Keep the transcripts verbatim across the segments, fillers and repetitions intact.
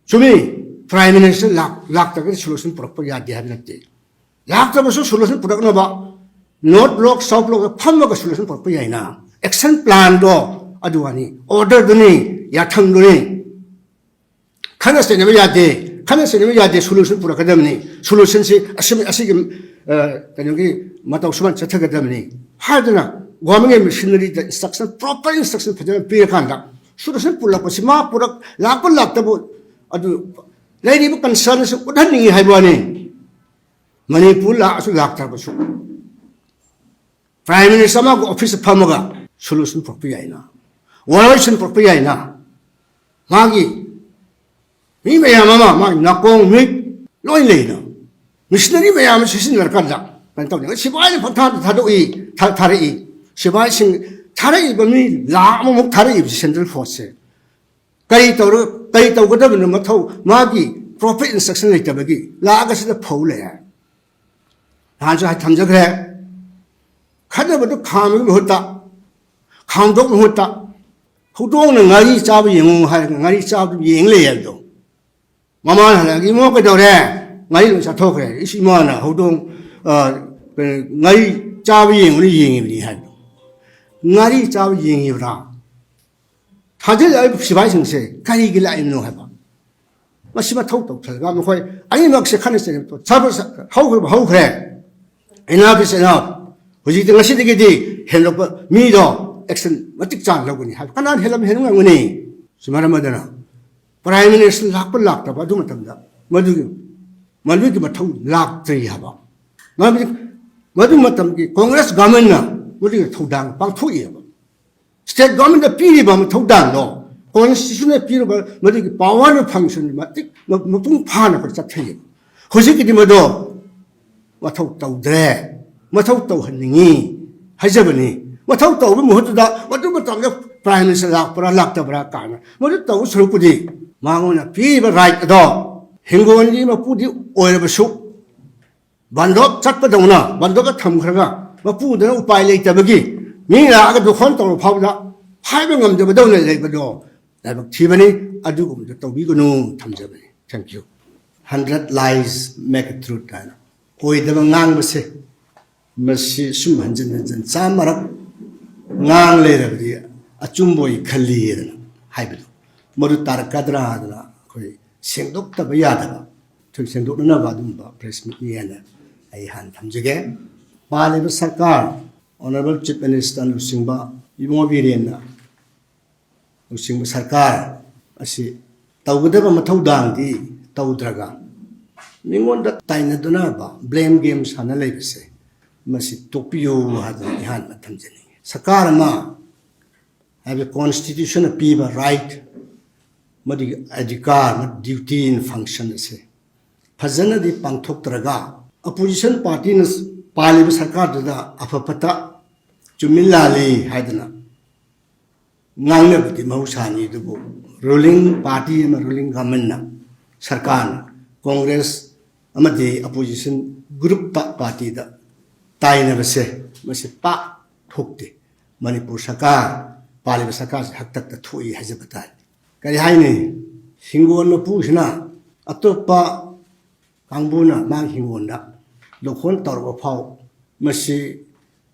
ꯆꯨꯝꯃꯤ, Prime Minister ꯂꯥꯛ-, ꯂꯥꯛꯇ꯭ꯔꯒꯗꯤ solution ꯄꯨꯔꯛꯄ ꯌꯥꯗꯦ ꯍꯥꯏꯕ ꯅꯠꯇꯦ꯫ ꯂꯥꯛꯇꯕꯁꯨ solution ꯄꯨꯔꯛꯅꯕ North Bloc, South Bloc ꯐꯝꯃꯒ solution ꯄꯨꯔꯛꯄ ꯌꯥꯏꯅ꯫ Action planꯗꯣ ꯑꯗꯨ ꯋꯥꯅꯤ, orderꯗꯨꯅꯤ, ꯌꯥꯊꯪꯗꯨꯅꯤ꯫ ꯈꯠꯅ ꯆꯩꯅꯕ ꯌꯥꯗꯦ, ꯈꯠꯅ ꯆꯩꯅꯕ ꯌꯥꯗꯦ, solution ꯄꯨꯔꯛꯀꯗꯕꯅꯤ꯫ Solutionꯁꯤ ꯑꯁꯤ-, ꯑꯁꯤꯒꯤ, ꯑ, ꯀꯩꯅꯣꯒꯤ ꯃꯇꯧ ꯁꯨꯃꯥꯏꯅ ꯆꯠꯊꯒꯗꯕꯅꯤ ꯍꯥꯏꯗꯅ governmentꯒꯤ machineryꯗ instruction, proper instruction ꯐꯖꯅ ꯄꯤꯔꯀꯥꯟꯗ solution ꯄꯨꯔꯛꯄꯁꯤ ꯃꯥ ꯄꯨꯔꯛ-, ꯂꯥꯛꯄ ꯂꯥꯛꯇꯕ ꯑꯗꯨ ꯂꯩꯔꯤꯕ concernꯁꯨ ꯎꯠꯍꯟꯅꯤꯡꯉꯤ ꯍꯥꯏꯕ ꯋꯥꯅꯤ꯫ ꯃꯅꯤꯄꯨꯔ ꯂꯥꯛꯑꯁꯨ ꯂꯥꯛꯇ꯭ꯔꯕꯁꯨ Prime Minister ꯑꯃꯒ officeꯇ ꯐꯝꯃꯒ solution ꯄꯨꯔꯛꯄ ꯌꯥꯏꯅ, ꯋꯥꯔꯣꯏꯁꯤꯟ ꯄꯨꯔꯛꯄ ꯌꯥꯏꯅ꯫ ꯃꯥꯒꯤ ꯃꯤ ꯃꯌꯥꯝ ꯑꯃ, ꯃꯥꯒꯤ ꯅꯥꯀꯣꯡ ꯃꯤꯠ ꯂꯣꯏ ꯂꯩꯅ, machinery ꯃꯌꯥꯝ ꯑꯃ ꯁꯤꯖꯤꯟꯅꯔꯀꯥꯟꯗ ꯀꯩꯅꯣ ꯇꯧꯅꯤ꯫ ꯁꯤꯐꯥꯏꯅ ꯄꯪꯊꯥꯗ ꯊꯥꯗꯣꯛꯏ, ꯊꯥ-, ꯊꯥꯔꯛꯏ꯫ ꯁꯤꯐꯥꯏꯁꯤꯡ ꯊꯥꯔꯛꯏꯕ ꯃꯤ ꯂꯥꯈ ꯑꯃꯃꯨꯛ ꯊꯥꯔꯛꯏꯕꯁꯤ central forceꯁꯦ ꯀꯔꯤ ꯇꯧꯔ-, ꯀꯔꯤ ꯇꯧꯒꯗꯕꯅꯣ ꯃꯊꯧ? ꯃꯥꯒꯤ proper instruction ꯂꯩꯇꯕꯒꯤ ꯂꯥꯛꯑꯒ ꯁꯤꯗ ꯐꯧ ꯂꯩ ꯍꯥꯏ꯫ ꯅꯍꯥꯟꯁꯨ ꯍꯥꯏ ꯊꯝꯖꯈ꯭ꯔꯦ, ꯈꯠꯅꯕꯗꯨ ꯈꯥꯝꯕꯒꯤ ꯃꯍꯨꯠꯇ, ꯈꯥꯝꯗꯣꯛ ꯃꯍꯨꯠꯇ, "ꯍꯧꯗꯣꯡꯅ ꯉꯥꯔꯤ ꯆꯥꯕ ꯌꯦꯡꯉꯨ" ꯍꯥꯏꯔꯒ ꯉꯥꯔꯤ ꯆꯥꯕꯗꯨ ꯌꯦꯡ ꯂꯩ ꯍꯥꯏꯕꯗꯣ꯫ ꯃꯃꯥꯅ ꯍꯜꯂꯛꯑꯒ, "ꯏꯃꯣ ꯀꯩꯗꯧꯔꯦ?" "ꯉꯥꯔꯤ ꯂꯣꯏ ꯆꯥꯊꯣꯛꯈ꯭ꯔꯦ꯫ ꯏꯁ ꯏꯃꯥꯅ ꯍꯧꯗꯣꯡ, ꯑ, ꯀꯩꯅꯣ, ꯉꯥꯔꯤ ꯆꯥꯕ ꯌꯦꯡꯉꯨꯅ ꯌꯦꯡꯉꯤꯕꯅꯤ" ꯍꯥꯏꯕꯗꯣ꯫ ꯉꯥꯔꯤ ꯆꯥꯕ ꯌꯦꯡꯉꯤꯕ꯭ꯔꯥ? ꯊꯥꯖꯤꯜꯂꯛꯏꯕ ꯁꯤꯐꯥꯏꯁꯤꯡꯁꯦ ꯀꯔꯤꯒꯤ ꯂꯥꯛꯏꯕꯅꯣ ꯍꯥꯏꯕ꯫ ꯃꯁꯤ ꯃꯊꯧ ꯇꯧꯊꯔꯒ ꯃꯈꯣꯏ ꯑꯅꯤꯃꯛꯁꯦ ꯈꯠꯅ ꯆꯩꯅꯕ ꯇꯣꯛ-, ꯁꯥꯕ-, ꯁꯥ-, ꯍꯧꯈ꯭ꯔꯕ ꯍꯧꯈ꯭ꯔꯦ꯫ Enough is enough꯫ ꯍꯧꯖꯤꯛꯇꯤ ꯉꯁꯤꯗꯒꯤꯗꯤ ꯍꯦꯟꯗꯣꯛꯄ ꯃꯤꯗꯣ action ꯃꯇꯤꯛ ꯆꯥꯅ ꯂꯧꯒꯅꯤ ꯍꯥꯏꯕ꯫ ꯀꯅꯥꯅ ꯍꯦꯜꯂꯝ-, ꯍꯦꯟꯕ ꯉꯝꯒꯅꯤ? ꯁꯤ ꯃꯔꯝ ꯑꯗꯨꯅ Prime Minister ꯂꯥꯛꯄ ꯂꯥꯛꯇꯕ ꯑꯗꯨ ꯃꯇꯝꯗ ꯃꯗꯨꯒꯤ, ꯃꯗꯨꯒꯤ ꯃꯊꯧ ꯂꯥꯛꯇ꯭ꯔꯤ ꯍꯥꯏꯕ꯫ ꯃꯔꯝꯗꯤ ꯃꯗꯨ ꯃꯇꯝꯒꯤ Congress governmentꯅ ꯃꯗꯨꯒꯤ ꯊꯧꯗꯥꯡ ꯄꯥꯡꯊꯣꯛꯏ ꯍꯥꯏꯕ꯫ State governmentꯅ ꯄꯤꯔꯤꯕ ꯃꯊꯧꯗꯥꯡꯗꯣ, constitutionꯅ ꯄꯤꯔꯤꯕ ꯃꯗꯨꯒꯤ power function ꯃꯇꯤꯛ ꯃ-, ꯃꯄꯨꯡ ꯐꯥꯅ ꯑꯩꯈꯣꯏ ꯆꯠꯊꯩꯌꯦꯕ꯫ ꯍꯧꯖꯤꯛꯀꯤꯗꯤ ꯃꯗꯣ ꯃꯊꯧ ꯇꯧꯗ꯭ꯔꯦ, ꯃꯊꯧ ꯇꯧꯍꯟꯅꯤꯡꯉꯤ ꯍꯥꯏꯖꯕꯅꯤ꯫ ꯃꯊꯧ ꯇꯧꯕ ꯃꯍꯨꯠꯇꯨꯗ ꯃꯗꯨ ꯃꯇꯝꯗ Prime Minister ꯂꯥꯛꯄ꯭ꯔꯥ ꯂꯥꯛꯇꯕ꯭ꯔꯥ ꯀꯥꯏꯅ ꯃꯗꯨ ꯇꯧꯕ ꯁꯔꯨꯛꯄꯨꯗꯤ ꯃꯉꯣꯟꯗ ꯄꯤꯔꯤꯕ right ꯑꯗꯣ ꯍꯤꯡꯒꯣꯜꯒꯤ ꯃꯄꯨꯗꯤ ꯑꯣꯏꯔꯕꯁꯨ ꯕꯟꯗꯣꯞ ꯆꯠꯄꯗꯧꯅ ꯕꯟꯗꯣꯞꯇ ꯊꯝꯈ꯭ꯔꯒ ꯃꯄꯨꯗꯨꯅ ꯎꯄꯥꯏ ꯂꯩꯇꯕꯒꯤ ꯃꯤ ꯂꯥꯛꯑꯒ ꯗꯣꯈꯣꯟ ꯇꯧꯔ ꯐꯥꯎꯕꯗ ꯍꯥꯏꯕ ꯉꯝꯗꯕꯗꯧꯅ ꯂꯩꯕꯗꯣ ꯂꯥꯏꯕꯛ ꯊꯤꯕꯅꯤ꯫ ꯑꯗꯨꯒꯨꯝꯕꯗꯣ ꯇꯧꯕꯤꯒꯅꯨ ꯊꯝꯖꯕꯅꯤ꯫ Thank you. Hundred lies make a truth ꯍꯥꯏꯅ ꯑꯣꯏꯗꯕ ꯉꯥꯡꯕꯁꯦ, ꯃꯁꯤ ꯁꯨꯝ ꯍꯟꯖꯤꯟ ꯍꯟꯖꯤꯟ ꯆꯥꯝꯃꯔꯛ ꯉꯥꯡ ꯂꯩꯔꯕꯗꯤ ꯑꯆꯨꯝꯕ ꯑꯣꯏ ꯈꯜꯂꯤꯗꯅ ꯍꯥꯏꯕꯗꯣ, ꯃꯗꯨ ꯇꯥꯔꯛꯀꯗ꯭ꯔꯥ ꯍꯥꯏꯗꯅ ꯑꯩꯈꯣꯏ ꯁꯦꯡꯗꯣꯛꯇꯕ ꯌꯥꯗꯕ, ꯑꯩꯈꯣꯏ ꯁꯦꯡꯗꯣꯛꯅꯅꯕ ꯑꯗꯨꯝꯕ press meetꯅꯤ ꯍꯥꯏꯅ ꯑꯩ ꯍꯥꯟꯅ ꯊꯝꯖꯒꯦ꯫ ꯄꯥꯜꯂꯤꯕ ꯁꯔꯀꯥꯔ, Honourable Chief Minister ꯂꯨꯆꯤꯡꯕ ꯏꯕꯨꯡꯉꯣ ꯕꯤꯔꯦꯟꯅ ꯂꯨꯆꯤꯡꯕ ꯁꯔꯀꯥꯔ ꯑꯁꯤ ꯇꯧꯒꯗꯕ ꯃꯊꯧꯗꯥꯡꯗꯤ ꯇꯧꯗ꯭ꯔꯒ ꯃꯤꯉꯣꯟꯗ ꯇꯥꯏꯅꯗꯨꯅꯕ blame game ꯁꯥꯟꯅ ꯂꯩꯕꯁꯦ, ꯃꯁꯤ ꯇꯣꯛꯄꯤꯌꯨ ꯍꯥꯏꯗꯅ ꯏꯍꯥꯟ ꯍꯥꯟꯅ ꯊꯝꯖꯅꯤꯡꯉꯤ꯫ ꯁꯔꯀꯥꯔ ꯑꯃ ꯍꯥꯏꯕꯗꯤ constitutionꯅ ꯄꯤꯕ right, ꯃꯗꯨꯒꯤ ꯑꯙꯤꯀꯥꯔ, duty and function ꯑꯁꯦ ꯐꯖꯅꯗꯤ ꯄꯥꯡꯊꯣꯛꯇ꯭ꯔꯒ opposition partyꯅ ꯄꯥꯜꯂꯤꯕ ꯁꯔꯀꯥꯔꯗꯨꯗ ꯑꯐ ꯐꯠꯇ, ꯆꯨꯝꯃꯤ ꯂꯥꯜꯂꯤ ꯍꯥꯏꯗꯅ ꯉꯥꯡꯅꯕꯗꯤ ꯃꯍꯧꯁꯥꯅꯤ, ꯑꯗꯨꯕꯨ ruling party ꯑꯃ, ruling governmentꯅ, ꯁꯔꯀꯥꯔꯅ Congress ꯑꯃꯗꯤ opposition groupꯇ, partyꯗ ꯇꯥꯏꯅꯕꯁꯦ, ꯃꯁꯤ ꯄꯥꯛ ꯊꯣꯛꯇꯦ꯫ ꯃꯅꯤꯄꯨꯔ ꯁꯔꯀꯥꯔ, ꯄꯥꯜꯂꯤꯕ ꯁꯔꯀꯥꯔꯁꯦ ꯍꯥꯛꯇꯛꯇ ꯊꯣꯛꯏ ꯍꯥꯏꯖꯕ ꯇꯥꯔꯦ꯫ ꯀꯔꯤ ꯍꯥꯏꯅꯤ? ꯍꯤꯡꯒꯣꯜ ꯃꯄꯨꯁꯤꯅ ꯑꯇꯣꯞꯄ ꯀꯥꯡꯕꯨꯅ ꯃꯥꯒꯤ ꯍꯤꯡꯒꯣꯜꯗ ꯂꯧꯈꯣꯟ ꯇꯧꯔꯕ ꯐꯥꯎ ꯃꯁꯤ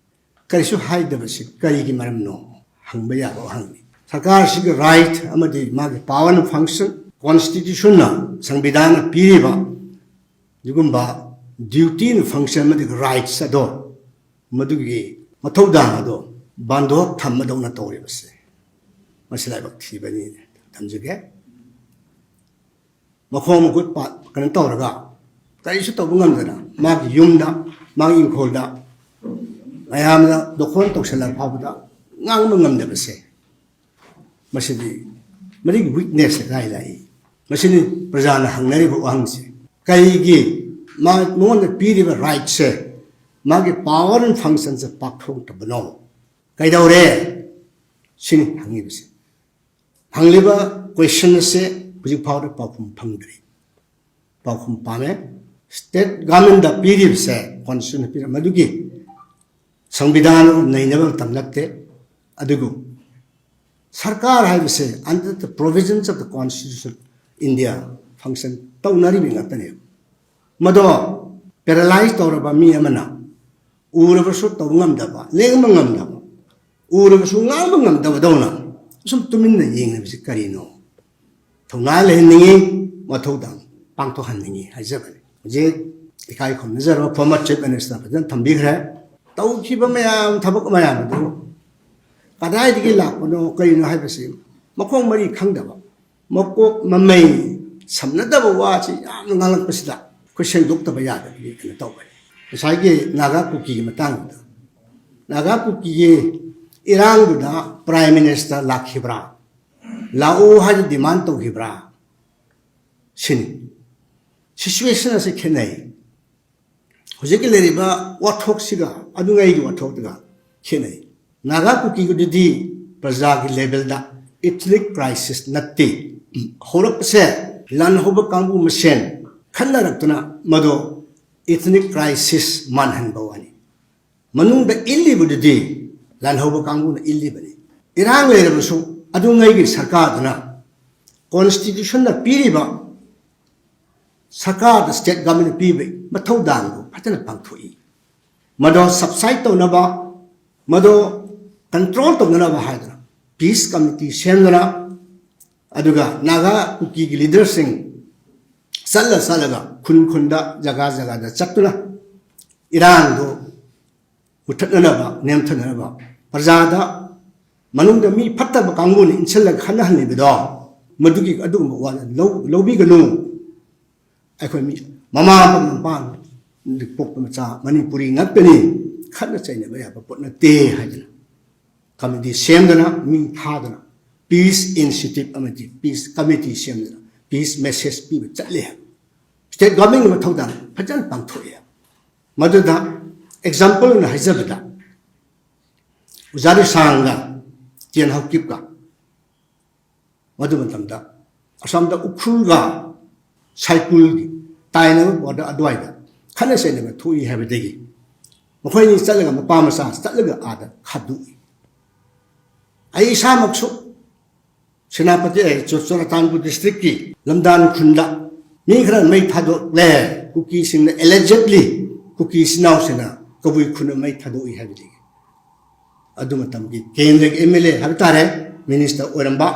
ꯀꯔꯤꯁꯨ ꯍꯥꯏꯗꯕꯁꯤ ꯀꯔꯤꯒꯤ ꯃꯔꯝꯅꯣ ꯍꯪꯕ ꯌꯥꯕ ꯋꯥꯍꯪꯅꯤ꯫ ꯁꯔꯀꯥꯔꯁꯤꯒꯤ right ꯑꯃꯗꯤ ꯃꯥꯒꯤ power and function, constitutionꯅ, ꯁꯪꯕꯤꯙꯥꯟꯅ ꯄꯤꯔꯤꯕ ꯑꯗꯨꯒꯨꯝꯕ duty and function ꯑꯃꯗꯤ rights ꯑꯗꯣ, ꯃꯗꯨꯒꯤ ꯃꯊꯧꯗꯥꯡ ꯑꯗꯣ ꯕꯥꯟꯗꯣꯞ ꯊꯝꯕꯗꯧꯅ ꯇꯧꯔꯤꯕꯁꯦ, ꯃꯁꯤ ꯂꯥꯏꯕꯛ ꯊꯤꯕꯅꯤ ꯊꯝꯖꯒꯦ꯫ ꯃꯈꯣꯡ ꯃꯈꯨꯠ ꯄꯥ-, ꯀꯩꯅꯣ ꯇꯧꯔꯒ ꯀꯔꯤꯁꯨ ꯇꯧꯕ ꯉꯝꯗꯅ ꯃꯥꯒꯤ ꯌꯨꯝꯗ, ꯃꯥꯒꯤ ꯏꯪꯈꯣꯜꯗ ꯃꯌꯥꯝꯅ ꯂꯧꯈꯣꯟ ꯇꯧꯁꯜꯂ ꯐꯥꯎꯕꯗ ꯉꯥꯡꯕ ꯉꯝꯗꯕꯁꯦ, ꯃꯁꯤꯗꯤ ꯃꯗꯨꯒꯤ weaknessꯁꯦ ꯀꯗꯥꯏ ꯂꯥꯛꯏ? ꯃꯁꯤꯅꯤ ꯄ꯭ꯔꯖꯥꯅ ꯍꯪꯅꯔꯤꯕ ꯋꯥꯍꯪꯁꯦ꯫ ꯀꯔꯤꯒꯤ ꯃꯥ-, ꯃꯉꯣꯟꯗ ꯄꯤꯔꯤꯕ rightꯁꯦ, ꯃꯥꯒꯤ power and functionꯁꯦ ꯄꯥꯡꯊꯣꯛꯇꯕꯅꯣ? ꯀꯩꯗꯧꯔꯦ? ꯁꯤꯅꯤ ꯍꯪꯉꯤꯕꯁꯦ꯫ ꯍꯪꯂꯤꯕ question ꯑꯁꯦ ꯍꯧꯖꯤꯛ ꯐꯥꯎꯗ ꯄꯥꯎꯈꯨꯝ ꯐꯪꯗ꯭ꯔꯤ꯫ ꯄꯥꯎꯈꯨꯝ ꯄꯥꯝꯃꯦ꯫ State governmentꯗ ꯄꯤꯔꯤꯕꯁꯦ, constitution ꯄꯤꯔꯤꯕ ꯃꯗꯨꯒꯤ ꯁꯪꯕꯤꯙꯥꯟ ꯅꯩꯅꯕ ꯃꯇꯝ ꯅꯠꯇꯦ꯫ ꯑꯗꯨꯕꯨ ꯁꯔꯀꯥꯔ ꯍꯥꯏꯕꯁꯦ under the provisions of the Constitution of India function ꯇꯧꯅꯔꯤꯕ ꯉꯥꯛꯇꯅꯦꯕ꯫ ꯃꯗꯣ paralyze ꯇꯧꯔꯕ ꯃꯤ ꯑꯃꯅ ꯎꯔꯕꯁꯨ ꯇꯧꯕ ꯉꯝꯗꯕ, ꯂꯦꯡꯕ ꯉꯝꯗꯕ, ꯎꯔꯕꯁꯨ ꯉꯥꯡꯕ ꯉꯝꯗꯕꯗꯧꯅ ꯁꯨꯝ ꯇꯨꯃꯤꯟꯅ ꯌꯦꯡꯂꯤꯕꯁꯤ ꯀꯔꯤꯅꯣ? ꯊꯧꯅꯥ ꯂꯩꯍꯟꯅꯤꯡꯉꯤ, ꯃꯊꯧ ꯇꯥꯡ ꯄꯥꯡꯊꯣꯛꯍꯟꯅꯤꯡꯉꯤ ꯍꯥꯏꯖꯕꯅꯤ꯫ ꯍꯧꯖꯤꯛ ꯏꯀꯥꯏ ꯈꯨꯝꯅꯖꯔꯕ former Chief Minister ꯐꯖꯅ ꯊꯝꯕꯤꯈ꯭ꯔꯦ꯫ ꯇꯧꯈꯤꯕ ꯃꯌꯥꯝ, ꯊꯕꯛ ꯃꯌꯥꯝ ꯑꯗꯨ ꯀꯗꯥꯏꯗꯒꯤ ꯂꯥꯛꯄꯅꯣ, ꯀꯔꯤꯅꯣ ꯍꯥꯏꯕꯁꯤ ꯃꯈꯣꯡ ꯃꯔꯤ ꯈꯪꯗꯕ, ꯃꯀꯣꯛ ꯃꯃꯩ ꯁꯝꯅꯗꯕ ꯋꯥꯁꯤ ꯌꯥꯝꯅ ꯉꯥꯡꯂꯛꯄꯁꯤꯗ ꯑꯩꯈꯣꯏ ꯁꯦꯡꯗꯣꯛꯇꯕ ꯌꯥꯗꯕꯒꯤ ꯀꯩꯅꯣ ꯇꯧꯕꯅꯤ꯫ ꯉꯁꯥꯏꯒꯤ ꯅꯥꯒꯥ ꯀꯨꯀꯤꯒꯤ ꯃꯇꯥꯡꯗ, ꯅꯥꯒꯥ ꯀꯨꯀꯤꯒꯤ ꯏꯔꯥꯡꯗꯨꯗ Prime Minister ꯂꯥꯛꯈꯤꯕ꯭ꯔꯥ? ꯂꯥꯛꯎ ꯍꯥꯏꯅ demand ꯇꯧꯈꯤꯕ꯭ꯔꯥ? ꯁꯤꯅꯤ꯫ Situation ꯑꯁꯤ ꯈꯦꯠꯅꯩ꯫ ꯍꯧꯖꯤꯛꯀꯤ ꯂꯩꯔꯤꯕ ꯋꯥꯊꯣꯛꯁꯤꯒ ꯑꯗꯨꯉꯩꯒꯤ ꯋꯥꯊꯣꯛꯇꯨꯒ ꯈꯦꯠꯅꯩ꯫ ꯅꯥꯒꯥ ꯀꯨꯀꯤꯒꯤꯗꯨꯗꯤ ꯄ꯭ꯔꯖꯥꯒꯤ level ꯗ ethnic crisis ꯅꯠꯇꯦ꯫ ꯍꯧꯔꯛꯄꯁꯦ ꯂꯥꯟꯍꯧꯕ ꯀꯥꯡꯕꯨ ꯃꯁꯦꯟ ꯈꯠꯅꯔꯛꯇꯨꯅ ꯃꯗꯣ ethnic crisis ꯃꯥꯟꯍꯟꯕ ꯋꯥꯅꯤ꯫ ꯃꯅꯨꯡꯗ ꯏꯜꯂꯤꯕꯗꯨꯗꯤ ꯂꯥꯟꯍꯧꯕ ꯀꯥꯡꯕꯨꯅ ꯏꯜꯂꯤꯕꯅꯤ꯫ ꯏꯔꯥꯡ ꯂꯩꯔꯕꯁꯨ ꯑꯗꯨꯉꯩꯒꯤ ꯁꯔꯀꯥꯔꯗꯨꯅ Constitution ꯅ ꯄꯤꯔꯤꯕ, ꯁꯔꯀꯥꯔꯗ, state government ꯅ ꯄꯤꯕ ꯃꯊꯧꯗꯥꯡꯗꯨ ꯐꯖꯅ ꯄꯥꯡꯊꯣꯛꯏ꯫ ꯃꯗꯣ subside ꯇꯧꯅꯕ, ꯃꯗꯣ control ꯇꯧꯅꯅꯕ ꯍꯥꯏꯗꯅ peace committee ꯁꯦꯝꯗꯨꯅ, ꯑꯗꯨꯒ ꯅꯥꯒꯥ ꯀꯨꯀꯤꯒꯤ leader ꯁꯤꯡ ꯆꯠꯂ ꯆꯠꯂꯒ ꯈꯨꯟ ꯈꯨꯟꯗ, ꯖꯒꯥ ꯖꯒꯥꯗ ꯆꯠꯇꯨꯅ ꯏꯔꯥꯡꯗꯨ ꯃꯨꯊꯠꯅꯅꯕ, ꯅꯦꯝꯊꯅꯅꯕ, ꯄ꯭ꯔꯖꯥꯗ, ꯃꯅꯨꯡꯗ ꯃꯤ ꯐꯠꯇꯕ ꯀꯥꯡꯕꯨꯅ ꯏꯟꯁꯤꯜꯂꯒ ꯈꯠꯅꯍꯜꯂꯤꯕꯗꯣ, ꯃꯗꯨꯒꯤ ꯑꯗꯨꯒꯨꯝꯕ ꯋꯥ ꯂꯧ-, ꯂꯧꯕꯤꯒꯅꯨ꯫ ꯑꯩꯈꯣꯏ ꯃꯤ, ꯃꯃꯥ ꯑꯃꯒ ꯃꯄꯥ ꯄꯣꯛꯄ ꯃꯆꯥ ꯃꯅꯤꯄꯨꯔꯤ ꯉꯥꯛꯇꯅꯤ, ꯈꯠꯅ ꯆꯩꯅꯕ ꯌꯥꯕ ꯄꯣꯠ ꯅꯠꯇꯦ ꯍꯥꯏꯗꯅ committee ꯁꯦꯝꯗꯅ, ꯃꯤ ꯊꯥꯗꯅ, peace initiative ꯑꯃꯗꯤ peace committee ꯁꯦꯝꯗꯅ peace message ꯄꯤꯕ ꯆꯠꯂꯦ꯫ State government ꯀꯤ ꯃꯊꯧꯗꯥꯡ ꯐꯖꯅ ꯄꯥꯡꯊꯣꯛꯑꯦ꯫ ꯃꯗꯨꯗ example ꯑꯣꯏꯅ ꯍꯥꯏꯖꯕꯗ, ꯑꯣꯖꯥ ꯔꯤꯁꯥꯡꯒ ꯇꯦꯟ ꯍꯥꯎꯀꯤꯞꯀ ꯃꯗꯨ ꯃꯇꯝꯗ ꯑꯁꯥꯝꯗ ꯎꯈ꯭ꯔꯨꯜꯒ ꯁꯥꯏꯀꯨꯜꯒꯤ ꯇꯥꯏꯅꯕ border ꯑꯗꯨꯋꯥꯏꯗ ꯈꯠꯅ ꯆꯩꯅꯕ ꯊꯣꯛꯏ ꯍꯥꯏꯕꯗꯒꯤ ꯃꯈꯣꯏꯅꯤ ꯆꯠꯂꯒ, ꯃꯄꯥ ꯃꯆꯥ ꯆꯠꯂꯒ ꯑꯥꯗ ꯈꯥꯗꯣꯛꯏ꯫ ꯑꯩ ꯏꯁꯥꯃꯛꯁꯨ ꯁꯦꯅꯥꯄꯇꯤ, ꯑꯦ, ꯆꯨ-, ꯆꯨꯔꯆꯥꯟꯄꯨꯔ district ꯀꯤ ꯂꯝꯗꯥꯟ ꯈꯨꯟꯗ ꯃꯤ ꯈꯔ ꯃꯩ ꯊꯥꯗꯣꯛꯂꯦ꯫ ꯀꯨꯀꯤꯁꯤꯡꯅ allegedly ꯀꯨꯀꯤ ꯏꯆꯤꯟ ꯏꯅꯥꯎꯁꯤꯡꯅ ꯀꯕꯨꯏ ꯈꯨꯟꯗ ꯃꯩ ꯊꯥꯗꯣꯛꯏ ꯍꯥꯏꯕꯗꯒꯤ ꯑꯗꯨ ꯃꯇꯝꯒꯤ ꯀꯦꯟꯗ꯭ꯔꯒꯤ M L A ꯍꯥꯏꯕ ꯇꯥꯔꯦ, minister ꯑꯣꯏꯔꯝꯕ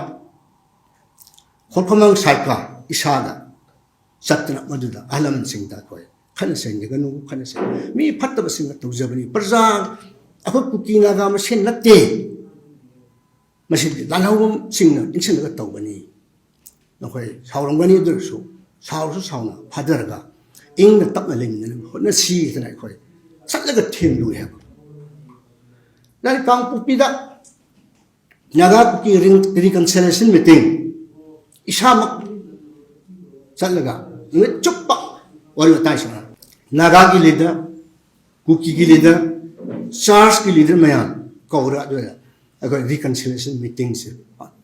ꯈꯣꯔꯈꯣꯃꯪ ꯁꯥꯏꯀ ꯏꯁꯥꯗ ꯆꯠꯇꯅ ꯃꯗꯨꯗ ꯑꯍꯜ ꯂꯃꯟꯁꯤꯡꯗ ꯑꯩꯈꯣꯏ ꯈꯠꯅ ꯆꯩꯅꯒꯅꯨ, ꯈꯠꯅ ꯆꯩ-, ꯃꯤ ꯐꯠꯇꯕꯁꯤꯡꯅ ꯇꯧꯖꯕꯅꯤ, ꯄ꯭ꯔꯖꯥ ꯑꯩꯈꯣꯏ ꯀꯨꯀꯤ ꯅꯥꯒꯥ ꯃꯁꯦꯟ ꯅꯠꯇꯦ, ꯃꯁꯤꯗꯤ ꯂꯥꯜꯍꯧꯕꯁꯤꯡꯅ ꯏꯟꯁꯤꯜꯂꯒ ꯇꯧꯕꯅꯤ꯫ ꯅꯈꯣꯏ ꯁꯥꯎꯔꯝꯒꯅꯤ, ꯑꯗꯨ ꯑꯣꯏꯔꯁꯨ ꯁꯥꯎꯔꯁꯨ ꯁꯥꯎꯅ ꯐꯥꯊꯔꯒ ꯏꯪꯅ ꯇꯞꯅ ꯂꯩꯃꯤꯟꯅꯅꯕ ꯍꯣꯠꯅꯁꯤ ꯍꯥꯏꯗꯅ ꯑꯩꯈꯣꯏ ꯆꯠꯂꯒ ꯊꯦꯝꯂꯨꯏ ꯍꯥꯏꯕ꯫ ꯅꯪ ꯀꯥꯡꯄꯣꯛꯄꯤꯗ ꯅꯥꯒꯥ ꯀꯨꯀꯤ ꯔꯤꯟ-, reconciliation meeting ꯏꯁꯥꯃꯛ ꯆꯠꯂꯒ ꯅꯨꯃꯤꯠ ꯆꯨꯞꯄ ꯋꯥꯔꯤ ꯋꯥꯇꯥꯏ ꯁꯥꯟꯅ, ꯅꯥꯒꯥꯒꯤ leader, ꯀꯨꯀꯤꯒꯤ leader, church ꯀꯤ leader ꯃꯌꯥꯝ ꯀꯧꯔ ꯑꯗꯨꯗ ꯑꯩꯈꯣꯏ reconciliation meeting ꯁꯦ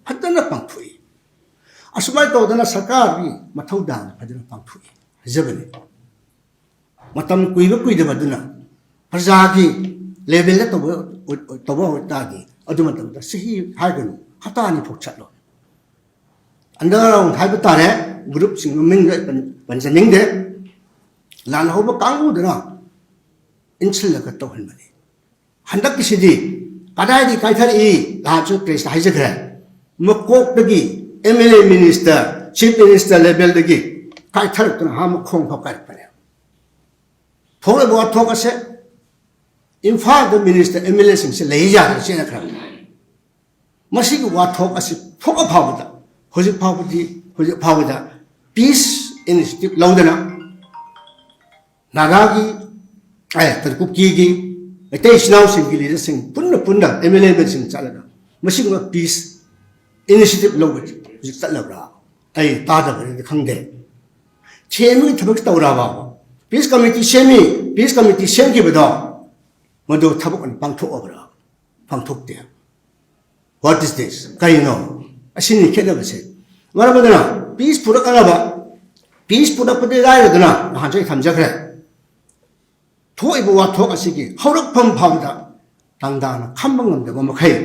ꯐꯖꯅ ꯄꯥꯡꯊꯣꯛꯏ꯫ ꯑꯁꯨꯃꯥꯏꯅ ꯇꯧꯗꯅ ꯁꯔꯀꯥꯔꯒꯤ ꯃꯊꯧꯗꯥꯡ ꯐꯖꯅ ꯄꯥꯡꯊꯣꯛꯏ ꯍꯥꯏꯖꯕꯅꯤ꯫ ꯃꯇꯝ ꯀꯨꯏꯕ ꯀꯨꯏꯗꯕꯗꯨꯅ ꯄ꯭ꯔꯖꯥꯒꯤ level ꯗ ꯇꯧꯕ ꯑꯣꯏ-, ꯇꯧꯕ ꯑꯣꯏꯇꯥꯔꯗꯤ ꯑꯗꯨ ꯃꯇꯝꯗ ꯆꯍꯤ ꯍꯥꯏꯒꯅꯨ, ꯍꯞꯇꯥ ꯑꯅꯤ ꯐꯥꯎ ꯆꯠꯂꯣꯏ꯫ Underground ꯍꯥꯏꯕ ꯇꯥꯔꯦ, group ꯁꯤꯡ ꯃꯃꯤꯡꯗꯣ ꯑꯩ ꯄꯟ-, ꯄꯟꯖꯅꯤꯡꯗꯦ꯫ ꯂꯥꯟꯍꯧꯕ ꯀꯥꯡꯕꯨꯗꯨꯅ ꯏꯟꯁꯤꯜꯂꯒ ꯇꯧꯍꯟꯕꯅꯤ꯫ ꯍꯟꯗꯛꯀꯤꯁꯤꯗꯤ ꯀꯗꯥꯏꯗꯒꯤ ꯀꯥꯏꯊꯔꯛꯏ? ꯅꯍꯥꯟꯁꯨ press ꯇ ꯍꯥꯏꯖꯈ꯭ꯔꯦ, ꯃꯀꯣꯛꯇꯒꯤ M L A, minister, chief minister level ꯗꯒꯤ ꯀꯥꯏꯊꯔꯛꯇꯨꯅ ꯍꯥ ꯃꯈꯣꯡ ꯐꯥꯎ ꯀꯥꯏꯔꯛꯄꯅꯦ꯫ ꯊꯣꯛꯂꯤꯕ ꯋꯥꯊꯣꯛ ꯑꯁꯦ ꯏꯝꯐꯥꯜꯗ minister, M L A ꯁꯤꯡꯁꯦ ꯂꯩ ꯌꯥꯗꯅ ꯆꯦꯟꯅꯈ꯭ꯔꯕꯅꯤ꯫ ꯃꯁꯤꯒꯤ ꯋꯥꯊꯣꯛ ꯑꯁꯤ ꯊꯣꯛꯑ ꯐꯥꯎꯕꯗ, ꯍꯧꯖꯤꯛ ꯐꯥꯎꯕꯗꯤ, ꯍꯧꯖꯤꯛ ꯐꯥꯎꯕꯗ peace initiative ꯂꯧꯗꯅ ꯅꯥꯒꯥꯒꯤ, ꯑꯦ, ꯀꯨꯀꯤꯒꯤ, ꯃꯩꯇꯩ ꯏꯆꯤꯟ ꯏꯅꯥꯎꯁꯤꯡꯒꯤ leader ꯁꯤꯡ ꯄꯨꯟꯅ ꯄꯨꯟꯅ M L A ꯁꯤꯡ ꯆꯠꯂꯒ ꯃꯁꯤꯒꯨꯝꯕ peace initiative ꯂꯧꯕ ꯍꯧꯖꯤꯛ ꯆꯠꯂꯕ꯭ꯔꯥ? ꯑꯩ ꯇꯥꯗꯕꯅꯤꯅ ꯈꯪꯗꯦ꯫ ꯁꯦꯝꯕꯒꯤ ꯊꯕꯛ ꯇꯧꯔꯕ? Peace committee ꯁꯦꯝꯃꯤ, peace committee ꯁꯦꯝꯈꯤꯕꯗꯣ ꯃꯗꯨ ꯊꯕꯛ ꯑꯣꯏꯅ ꯄꯥꯡꯊꯣꯛꯑꯕ꯭ꯔꯥ? ꯄꯥꯡꯊꯣꯛꯇꯦ꯫ What is this? ꯀꯔꯤꯅꯣ? ꯑꯁꯤꯅꯤ ꯈꯦꯠꯅꯕꯁꯦ꯫ ꯃꯔꯝ ꯑꯗꯨꯅ peace ꯄꯨꯔꯛꯅꯕ, peace ꯄꯨꯔꯛꯄꯗꯤ ꯂꯥꯏꯔꯗꯅ ꯅꯍꯥꯟꯁꯨ ꯑꯩ ꯊꯝꯖꯈ꯭ꯔꯦ꯫ ꯊꯣꯛꯏꯕ ꯋꯥꯊꯣꯛ ꯑꯁꯤꯒꯤ ꯍꯧꯔꯛꯐꯝ ꯐꯥꯎꯕꯗ ꯇꯥꯡꯗꯥꯅ ꯈꯝꯕ ꯉꯝꯗꯕ ꯃꯈꯩ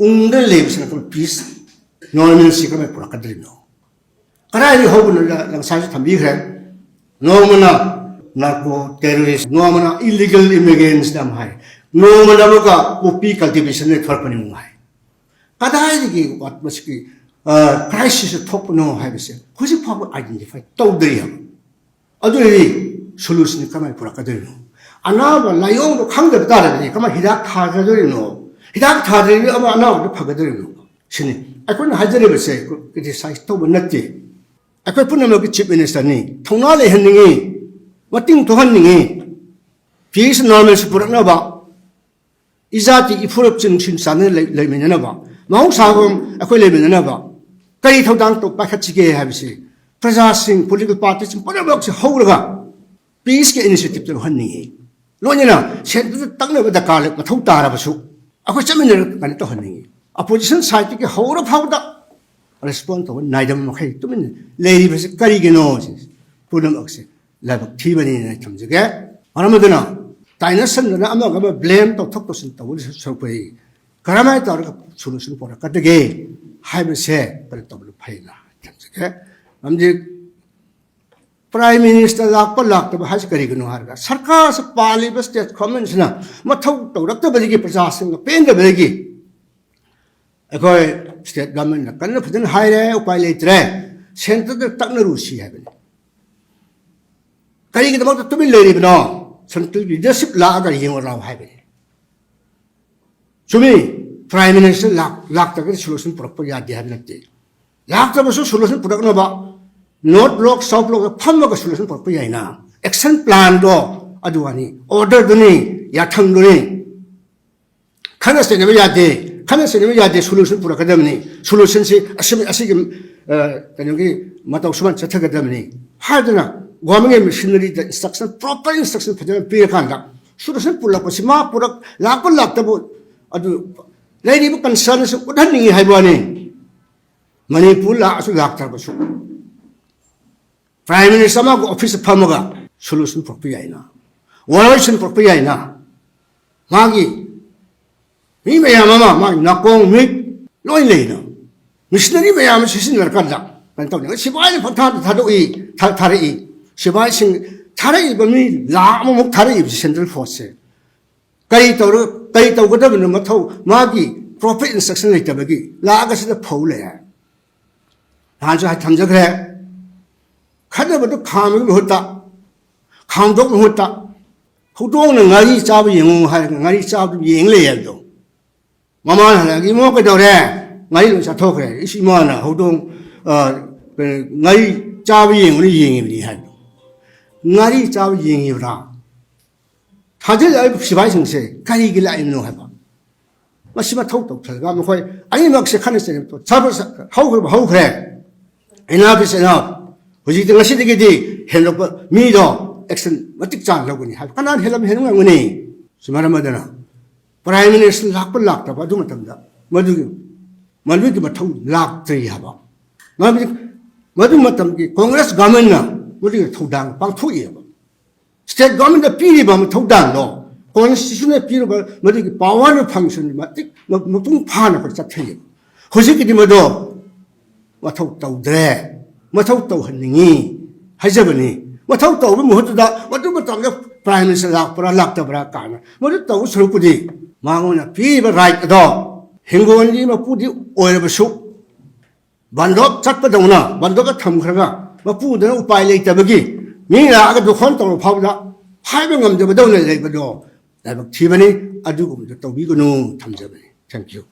ꯎꯪꯗ ꯂꯩꯕꯁꯤꯅ ꯑꯩꯈꯣꯏ peace Normalcy ꯀꯃꯥꯏꯅ ꯄꯨꯔꯛꯀꯗꯣꯔꯤꯕꯅꯣ? ꯀꯗꯥꯏꯗꯒꯤ ꯍꯧꯕꯅꯣ? ꯂ-, ꯂꯪꯁꯥꯁꯨ ꯊꯝꯕꯤꯈ꯭ꯔꯦ꯫ ꯅꯣꯡꯃꯅ narco terrorist, ꯅꯣꯡꯃꯅ illegal immigrants ꯌꯥꯝ ꯍꯥꯏ, ꯅꯣꯡꯃꯅ ꯑꯃꯨꯛꯀ poppy cultivation ꯅ ꯊꯣꯛꯂꯛꯄꯅꯤ ꯑꯃꯨꯛ ꯍꯥꯏ꯫ ꯀꯗꯥꯏꯗꯒꯤ ꯋꯥꯠ-, ꯃꯁꯤꯒꯤ, ꯑ, crisis ꯊꯣꯛꯄꯅꯣ ꯍꯥꯏꯕꯁꯦ ꯍꯧꯖꯤꯛ ꯐꯥꯎꯕ identify ꯇꯧꯗ꯭ꯔꯤ ꯍꯥꯏꯕ꯫ ꯑꯗꯨ ꯑꯣꯏꯔꯗꯤ solution ꯀꯃꯥꯏꯅ ꯄꯨꯔꯛꯀꯗꯣꯔꯤꯅꯣ? ꯑꯅꯥꯕ ꯂꯥꯏꯑꯣꯡꯗꯣ ꯈꯪꯗꯕ ꯇꯥꯔꯒꯗꯤ ꯀꯃꯥꯏꯅ ꯍꯤꯗꯥꯛ ꯊꯥꯒꯗꯣꯔꯤꯅꯣ? ꯍꯤꯗꯥꯛ ꯊꯥꯗ꯭ꯔꯗꯤ ꯑꯃ ꯑꯅꯥꯕꯗꯣ ꯐꯒꯗꯣꯔꯤꯅꯣ? ꯁꯤꯅꯤ ꯑꯩꯈꯣꯏꯅ ꯍꯥꯏꯖꯔꯤꯕꯁꯦ꯫ ꯑꯩꯈꯣꯏ criticize ꯇꯧꯕ ꯅꯠꯇꯦ꯫ ꯑꯩꯈꯣꯏ ꯄꯨꯝꯅꯃꯛꯀꯤ Chief Minister ꯅꯤ, ꯊꯧꯅꯥ ꯂꯩꯍꯟꯅꯤꯡꯉꯤ, ꯃꯇꯤꯡ ꯊꯣꯛꯍꯟꯅꯤꯡꯉꯤ, peace normalcy ꯄꯨꯔꯛꯅꯕ, ꯏꯖꯥꯇꯤ ꯏꯐꯨꯔꯨꯞꯁꯤꯡ ꯅꯨꯡꯁꯤ ꯆꯥꯟꯅꯅ ꯂꯩ-, ꯂꯩꯃꯤꯟꯅꯅꯕ, ꯃꯍꯧꯁꯥꯒꯨꯝ ꯑꯩꯈꯣꯏ ꯂꯩꯃꯤꯟꯅꯅꯕ ꯀꯔꯤ ꯊꯧꯗꯥꯡ ꯇꯧ-, ꯄꯥꯏꯈꯠꯁꯤꯒꯦ ꯍꯥꯏꯕꯁꯤ ꯄ꯭ꯔꯖꯥꯁꯤꯡ, political party ꯁꯤꯡ ꯄꯨꯝꯅꯃꯛꯁꯤ ꯍꯧꯔꯒ peace ꯀꯤ initiative ꯇ ꯂꯧꯍꯟꯅꯤꯡꯉꯤ꯫ ꯂꯣꯏꯅꯅ centre ꯗ ꯇꯛꯅꯕ ꯗꯔꯀꯥꯔ ꯂꯩ, ꯃꯊꯧ ꯇꯥꯔꯕꯁꯨ ꯑꯩꯈꯣꯏ ꯆꯠꯃꯤꯟꯅꯔꯒ ꯀꯩꯅꯣ ꯇꯧꯍꯟꯅꯤꯡꯉꯤ꯫ Opposition side ꯇꯒꯤ ꯍꯧꯔ ꯐꯥꯎꯕꯗ respond ꯇꯧꯕ ꯅꯥꯏꯗꯕ ꯃꯈꯩ ꯇꯨꯃꯤꯟꯅ ꯂꯩꯔꯤꯕꯁꯤ ꯀꯔꯤꯒꯤꯅꯣ? ꯁꯤ ꯄꯨꯝꯅꯃꯛꯁꯦ ꯂꯥꯏꯕꯛ ꯊꯤꯕꯅꯤꯅ ꯑꯩ ꯊꯝꯖꯒꯦ꯫ ꯃꯔꯝ ꯑꯗꯨꯅ ꯇꯥꯏꯅꯁꯟꯗꯅ ꯑꯃꯒ ꯑꯃ blame ꯇꯧꯊꯣꯛ ꯇꯧꯁꯤꯟ ꯇꯧꯕ ꯁꯔꯨꯛꯄꯨꯗꯤ ꯀꯔꯝꯍꯥꯏꯅ ꯇꯧꯔꯒ solution ꯄꯨꯔꯛꯀꯗꯒꯦ ꯍꯥꯏꯕꯁꯦ ꯀꯩꯅꯣ ꯇꯧꯕꯅ ꯐꯩꯅ ꯊꯝꯖꯒꯦ꯫ ꯃꯔꯝꯗꯤ Prime Minister ꯂꯥꯛꯄ ꯂꯥꯛꯇꯕ ꯍꯥꯏꯁꯤ ꯀꯔꯤꯒꯤꯅꯣ ꯍꯥꯏꯔꯒ, ꯁꯔꯀꯥꯔꯁꯤ ꯄꯥꯜꯂꯤꯕ state government ꯁꯤꯅ ꯃꯊꯧ ꯇꯧꯔꯛꯇꯕꯗꯒꯤ, ꯄ꯭ꯔꯖꯥꯁꯤꯡꯅ ꯄꯦꯟꯗꯕꯗꯒꯤ ꯑꯩꯈꯣꯏ state government ꯅ ꯀꯟꯅ ꯐꯖꯅ ꯍꯥꯏꯔꯦ, ꯎꯄꯥꯏ ꯂꯩꯇ꯭ꯔꯦ, centre ꯗ ꯇꯛꯅꯔꯨꯁꯤ ꯍꯥꯏꯕꯅꯤ꯫ ꯀꯔꯤꯒꯤꯗꯃꯛꯇ ꯇꯨꯃꯤꯟ ꯂꯩꯔꯤꯕꯅꯣ? Central leadership ꯂꯥꯛꯑꯒ ꯌꯦꯡꯉꯨ ꯂꯥꯎ ꯍꯥꯏꯕꯅꯤ꯫ ꯆꯨꯝꯃꯤ, Prime Minister ꯂꯥꯛ-, ꯂꯥꯛꯇ꯭ꯔꯒꯗꯤ solution ꯄꯨꯔꯛꯄ ꯌꯥꯗꯦ ꯍꯥꯏꯕ ꯅꯠꯇꯦ꯫ ꯂꯥꯛꯇ꯭ꯔꯕꯁꯨ solution ꯄꯨꯔꯛꯅꯕ North Bloc, South Bloc ꯇ ꯐꯝꯃꯒ solution ꯄꯨꯔꯛꯄ ꯌꯥꯏꯅ꯫ Action plan ꯗꯣ ꯑꯗꯨ ꯋꯥꯅꯤ, order ꯗꯨꯅꯤ, ꯌꯥꯊꯪꯗꯨꯅꯤ꯫ ꯈꯠꯅ ꯆꯩꯅꯕ ꯌꯥꯗꯦ, ꯈꯠꯅ ꯆꯩꯅꯕ ꯌꯥꯗꯦ, solution ꯄꯨꯔꯛꯀꯗꯕꯅꯤ꯫ Solution ꯁꯤ ꯑꯁꯤ-, ꯑꯁꯤꯒꯤ, ꯑ, ꯀꯩꯅꯣꯒꯤ ꯃꯇꯧ ꯁꯨꯃꯥꯏꯅ ꯆꯠꯊꯒꯗꯕꯅꯤ ꯍꯥꯏꯗꯅ government ꯀꯤ machinery ꯗ instruction, proper instruction ꯐꯖꯅ ꯄꯤꯔꯀꯥꯟꯗ solution ꯄꯨꯔꯛꯄꯁꯤ ꯃꯥ ꯄꯨꯔꯛ-, ꯂꯥꯛꯄ ꯂꯥꯛꯇꯕ ꯑꯗꯨ ꯂꯩꯔꯤꯕ concern ꯁꯨ ꯎꯠꯍꯟꯅꯤꯡꯉꯤ ꯍꯥꯏꯕ ꯋꯥꯅꯤ꯫ ꯃꯅꯤꯄꯨꯔ ꯂꯥꯛꯑꯁꯨ ꯂꯥꯛꯇ꯭ꯔꯕꯁꯨ Prime Minister ꯑꯃꯒ office ꯇ ꯐꯝꯃꯒ solution ꯄꯨꯔꯛꯄ ꯌꯥꯏꯅ, ꯋꯥꯔꯣꯏꯁꯤꯟ ꯄꯨꯔꯛꯄ ꯌꯥꯏꯅ꯫ ꯃꯥꯒꯤ ꯃꯤ ꯃꯌꯥꯝ ꯑꯃ, ꯃꯥꯒꯤ ꯅꯥꯀꯣꯡ ꯃꯤꯠ ꯂꯣꯏ ꯂꯩꯅ꯫ ꯃꯤꯁꯅꯔꯤ ꯃꯌꯥꯝ ꯑꯃ ꯁꯤꯖꯤꯟꯅꯔꯀꯥꯟꯗ ꯀꯩꯅꯣ ꯇꯧꯅꯤ꯫ ꯁꯤꯐꯥꯏꯅ ꯄꯪꯊꯥꯗ ꯊꯥꯗꯣꯛꯏ, ꯊꯥ-, ꯊꯥꯔꯛꯏ꯫ ꯁꯤꯐꯥꯏꯁꯤꯡ ꯊꯥꯔꯛꯏꯕ ꯃꯤ ꯂꯥꯈ ꯑꯃꯃꯨꯛ ꯊꯥꯔꯛꯏꯕꯁꯤ central forceꯁꯦ ꯀꯔꯤ ꯇꯧꯔ-, ꯀꯔꯤ ꯇꯧꯒꯗꯕꯅꯣ ꯃꯊꯧ, ꯃꯥꯒꯤ proper instruction ꯂꯩꯇꯕꯒꯤ ꯂꯥꯛꯑꯒ ꯁꯤꯗ ꯐꯧ ꯂꯩ ꯍꯥꯏ꯫ ꯅꯍꯥꯟꯁꯨ ꯍꯥꯏ ꯊꯝꯖꯈ꯭ꯔꯦ, ꯈꯠꯅꯕꯗꯨ ꯈꯥꯝꯕꯒꯤ ꯃꯍꯨꯠꯇ, ꯈꯥꯝꯗꯣꯛ ꯃꯍꯨꯠꯇ, ꯍꯧꯗꯣꯡꯅ ꯉꯥꯔꯤ ꯆꯥꯕ ꯌꯦꯡꯉꯨ ꯍꯥꯏꯔꯒ ꯉꯥꯔꯤ ꯆꯥꯕꯗꯨ ꯌꯦꯡ ꯂꯩ ꯍꯥꯏꯕꯗꯣ꯫ ꯃꯃꯥꯅ ꯍꯜꯂꯛꯑꯒ, "ꯏꯃꯣ ꯀꯩꯗꯧꯔꯦ? ꯉꯥꯔꯤ ꯂꯣꯏ ꯆꯥꯊꯣꯛꯈ꯭ꯔꯦ꯫ ꯏꯁ, ꯏꯃꯥꯅ ꯍꯧꯗꯣꯡ, ꯑ, ꯀꯩꯅꯣ, ꯉꯥꯔꯤ ꯆꯥꯕ ꯌꯦꯡꯉꯨꯅ ꯌꯦꯡꯉꯤꯕꯅꯤ" ꯍꯥꯏꯕꯗꯣ꯫ ꯉꯥꯔꯤ ꯆꯥꯕ ꯌꯦꯡꯉꯤꯕ꯭ꯔꯥ? ꯊꯥꯖꯤꯜꯂꯛꯏꯕ ꯁꯤꯐꯥꯏꯁꯤꯡꯁꯦ ꯀꯔꯤꯒꯤ ꯂꯥꯛꯏꯕꯅꯣ ꯍꯥꯏꯕ꯫ ꯃꯁꯤ ꯃꯊꯧ ꯇꯧꯊꯔꯒ ꯃꯈꯣꯏ ꯑꯅꯤꯃꯛꯁꯦ ꯈꯠꯅ ꯆꯩꯅꯕ ꯇꯣꯛ-, ꯁꯥꯕ-, ꯍꯧꯈ꯭ꯔꯕ ꯍꯧꯈ꯭ꯔꯦ꯫ Enough is enough꯫ ꯍꯧꯖꯤꯛꯇꯤ ꯉꯁꯤꯗꯒꯤꯗꯤ ꯍꯦꯟꯗꯣꯛꯄ ꯃꯤꯗꯣ action ꯃꯇꯤꯛ ꯆꯥꯅ ꯂꯧꯒꯅꯤ ꯍꯥꯏꯕ꯫ ꯀꯅꯥꯅ ꯍꯦꯜꯂꯝ-, ꯍꯦꯟꯕ ꯉꯝꯒꯅꯤ? ꯁꯤ ꯃꯔꯝ ꯑꯗꯨꯅ Prime Minister ꯂꯥꯛꯄ ꯂꯥꯛꯇꯕ ꯑꯗꯨ ꯃꯇꯝꯗ ꯃꯗꯨꯒꯤ, ꯃꯗꯨꯒꯤ ꯃꯊꯧ ꯂꯥꯛꯇ꯭ꯔꯤ ꯍꯥꯏꯕ꯫ ꯃꯔꯝꯗꯤ ꯃꯗꯨ ꯃꯇꯝꯒꯤ Congress governmentꯅ ꯃꯗꯨꯒꯤ ꯊꯧꯗꯥꯡ ꯄꯥꯡꯊꯣꯛꯏ ꯍꯥꯏꯕ꯫ State governmentꯗ ꯄꯤꯔꯤꯕ ꯊꯧꯗꯥꯡꯗꯣ, constitutionꯗ ꯄꯤꯔꯤꯕ ꯃꯗꯨꯒꯤ power function ꯃꯇꯤꯛ ꯃ-, ꯃꯄꯨꯡ ꯐꯥꯅ ꯑꯩꯈꯣꯏ ꯆꯠꯊꯩꯌꯦꯕ꯫ ꯍꯧꯖꯤꯛꯀꯤꯗꯤ ꯃꯗꯣ ꯃꯊꯧ ꯇꯧꯗ꯭ꯔꯦ, ꯃꯊꯧ ꯇꯧꯍꯟꯅꯤꯡꯉꯤ ꯍꯥꯏꯖꯕꯅꯤ꯫ ꯃꯊꯧ ꯇꯧꯕꯒꯤ ꯃꯍꯨꯠꯇꯨꯗ ꯃꯗꯨ ꯃꯇꯝꯗ Prime Minister ꯂꯥꯛꯄ꯭ꯔꯥ ꯂꯥꯛꯇꯕ꯭ꯔꯥ ꯀꯥꯏꯅ ꯃꯗꯨ ꯇꯧꯕ ꯁꯔꯨꯛꯄꯨꯗꯤ ꯃꯉꯣꯟꯗ ꯄꯤꯔꯤꯕ right ꯑꯗꯣ, ꯍꯤꯡꯒꯣꯜꯒꯤ ꯃꯄꯨꯗꯤ ꯑꯣꯏꯔꯕꯁꯨ, ꯕꯟꯗꯣꯞ ꯆꯠꯄꯗꯧꯅ ꯕꯟꯗꯣꯞꯇ ꯊꯝꯈ꯭ꯔꯒ ꯃꯄꯨꯗꯨꯅ ꯎꯄꯥꯏ ꯂꯩꯇꯕꯒꯤ ꯃꯤ ꯂꯥꯛꯑꯒ ꯗꯣꯈꯣꯟ ꯇꯧꯔ ꯐꯥꯎꯕꯗ ꯍꯥꯏꯕ ꯉꯝꯗꯕꯗꯧꯅ ꯂꯩꯕꯗꯣ ꯂꯥꯏꯕꯛ ꯊꯤꯕꯅꯤ꯫ ꯑꯗꯨꯒꯨꯝꯕꯗꯣ ꯇꯧꯕꯤꯒꯅꯨ꯫ ꯊꯝꯖꯕꯅꯤ꯫ Thank you꯫